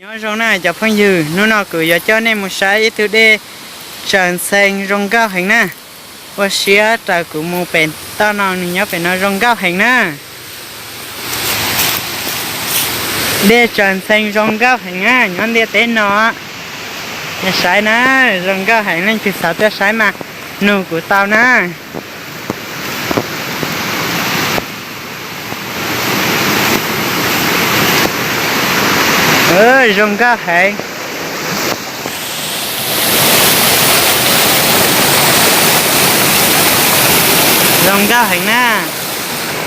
Nyob zoo na cov phooj ywg, hnub no kuv yuav coj nej mus saib ib tug dej Tsaws Ntxhee zoo nkauj heev na. Ua siab raws kuv mus pem toj no, nws nyob pem no zoo nkauj heev na. Dej Tsaws Ntxhee zoo nkauj heev na, nyob ntiaj teb no. Saib na, zoo nkauj heev, leej twg xav tuaj saib mas nug kuv tau na. Zoo nkauj heev. Zoo nkauj heev na.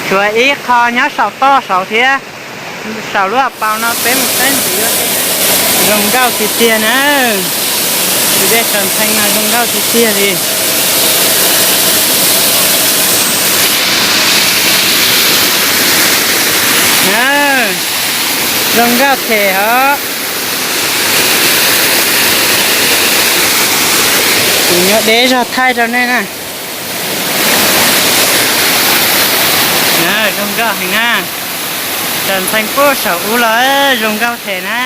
Tshuav ib qho nyob saum toj saud thiab, saum lub hauv paus no peb mus saib ntxiv. Zoo nkauj tiag tiag na. Tus dej Tsaws Ntxhee no zoo nkauj tiag tiag li. Zoo nkauj them os. Kuv nyob deb zog thaij rau nej na. Zoo nkauj heev na. Tsaws Ntxhee puag saum ub los zoo nkauj them na.